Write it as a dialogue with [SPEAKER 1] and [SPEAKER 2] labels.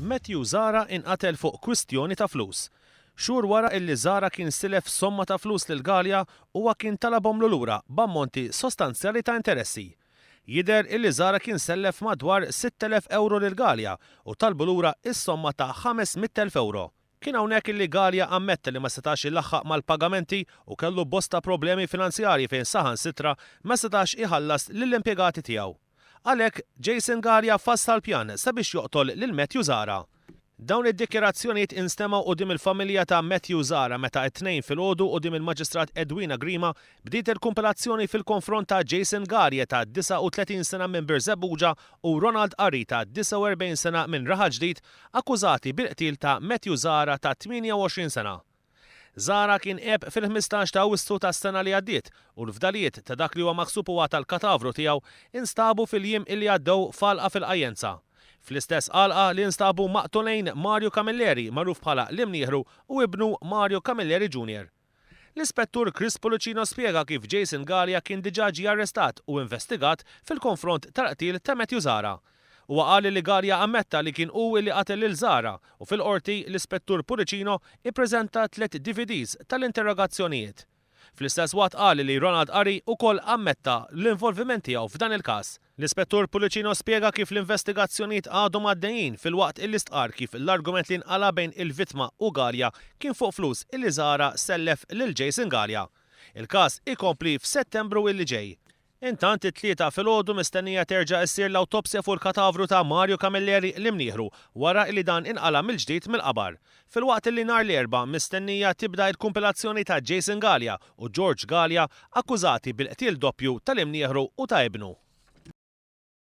[SPEAKER 1] Matthew Zahra inqatel fuq kwistjoni ta' flus. Xhur wara illi Zahra kien silef somma ta' flus lil Galea, huwa kien talabhomlu lura b'ammonti sostanzjali ta' interessi. Jidher illi Zahra kien sellef madwar 6,000 ewro lil Galea u talbu lura s-somma ta' 500,000 ewro. Kien hawnhekk illi Galea ammetta li ma setax ilaħħaq mal-pagamenti u kellu bosta problemi finanzjarji fejn saħansitra ma setax iħallas lill-impjegati tiegħu. Għalhekk, Jason Galea fassal pjan sabiex joqtol lil Matthew Zahra. Dawn id-dikjarazzjonijiet instemgħu quddiem il-familja ta' Matthew Zahra meta t-Tnejn filgħodu quddiem il-Maġistrat Edwina Grima bdiet il-kumpilazzjoni fil-konfront ta' Jason Galea ta' 39 sena minn Birżebbuġa u Ronald Qari ta' 49 sena minn Raħal Ġdid akkużati bil-qtil ta' Matthew Zahra ta' 28 sena. Zahra kien għeb fil-15 ta' Awwissu tas-sena li għaddiet u l-fdalijiet ta' dak li huwa maħsub huwa tal-katavru tiegħu instabu fil-jiem illi għaddew f'għalqa fil-Qajjenza. Fl-istess għalqa li instabu maqtulejn Mario Camilleri magħruf bħala l-Imnieħru u ibnu Mario Camilleri Junior. L-Ispettur Chris Pullicino spjega kif Jason Galea kien diġà ġie arrestat u investigat fil-konfront tal-qtil ta' Matthew Zahra. Huwa qal li Galea ammetta li kien hu li qatel lil Zahra u fil-Qorti l-Ispettur Pullicino ippreżenta tlett DVDs tal-interrogazzjonijiet. Fl-istess waqt qal li Ronald Qari ukoll ammetta l-involviment tiegħu f'dan il-każ. L-Ispettur Pullicino spjega kif l-investigazzjonijiet għadhom għaddejjin filwaqt illi stqarr kif l-argument li nqala' bejn il-vittma u Galea kien fuq flus illi Zahra sellef lil Jason Galea. Il-każ ikompli f'Settembru illi ġej. Intant it-Tlieta filgħodu mistennija terġa' issir l-awtopsja fuq il-katavru ta' Mario Camilleri l-Imnieħru wara illi dan inqala' mill-ġdid mill-qabar. Filwaqt illi nhar l-Erbgħa mistennija tibda il-kumpilazzjoni ta' Jason Galea u George Galea akkużati bil-qtil doppju tal-Imnieħru u ta' ibnu.